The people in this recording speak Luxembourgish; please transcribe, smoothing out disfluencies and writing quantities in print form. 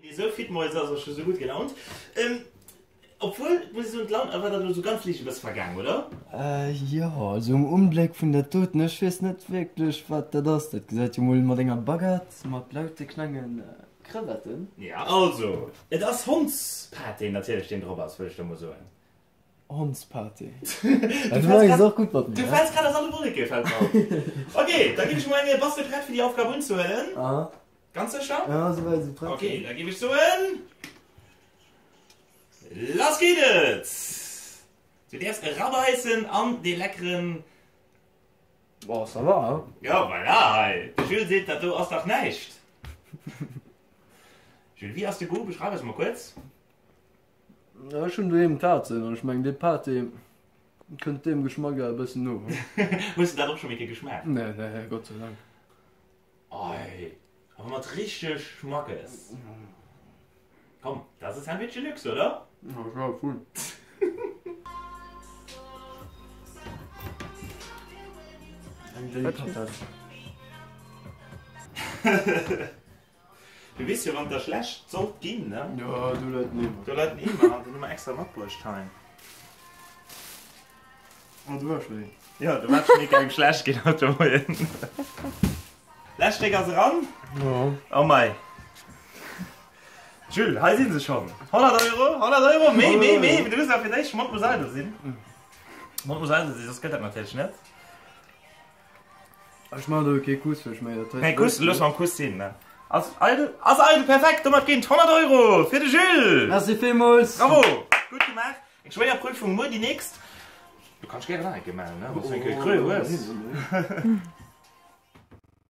Dee sou fit moies ass, ass scho sou gutt gelaunt. Obwuel, muss ech soen, d'Laun war der elo sou ganz liicht e bësse vergaang, oder? Jo, also um Unbléck vun dat doten, ech weess net wierklech wat dat ass. Dat gesäit jo mol mat enger Baguette mat laute klenge Crevetten. Ja, also, et ass Hondspaté natierlech deen drop ass, wëll ech do mol soen. Hondspaté. Du fäls och gutt mat mir. Du fäls grad aus alle Wolleke, fält mer op. Ok, da ginn ech mol eng, bass de prett fir déi Aufgab unzehuelen? Ganz sécher? Ja, souwäit esou prett. Ok, da géif ech soen, lass geet et! Du däerfs erabeissen an dee leckeren. Bon, ça va, hein? Jo, voilà, hei, de Jules seet, dat do ass dach näischt. Jules, wéi ass de Goût? Beschreif eis emol kuerz. Ech hunn doheem Tazen an ech mengen, dee Pâté kënnt deem Geschmack awer e bëssen no. Hues de dat och scho méi ké geschmaacht? Nee, nee, Gott sei Dank. Ei, awer mat richteg Schmackes. Komm, dat ass e Sandwich Deluxe, oder? Ja, voll. Eng Delikatess. Du weess jo, wann et der schlecht sollt ginn, ne? Jo, do läit en Eemer. Do läit en Eemer, an den hu mer extra matbruecht hei. Oh, do war schon een. Jo, do war schon ee engem schlecht ginn haut de Moien. Lescht Stéck ass eran. Jo. Oh mei. Jules, hei si se schonn. 100 Euro, 100 Euro, méi, méi, méi. Du muss awer fir d'éischt Mond muss eidel sinn. Mond muss eidel sinn, soss gëtt dat natierlech net. Ech man do kee Kuss, well ech mengen, dat Kee Kuss, looss mam Kuss sinn, ne? Ass eidel, ass eidel, perfekt! Domat ginn 100 Euro fir de Jules! Merci villmools! Bravo! Gutt gemaach! Eng schwéier Prüfung, muer déi nächst. Du kanns gären nach eng Kéier maachen, ne? Wann s du eng Kéier Creux hues.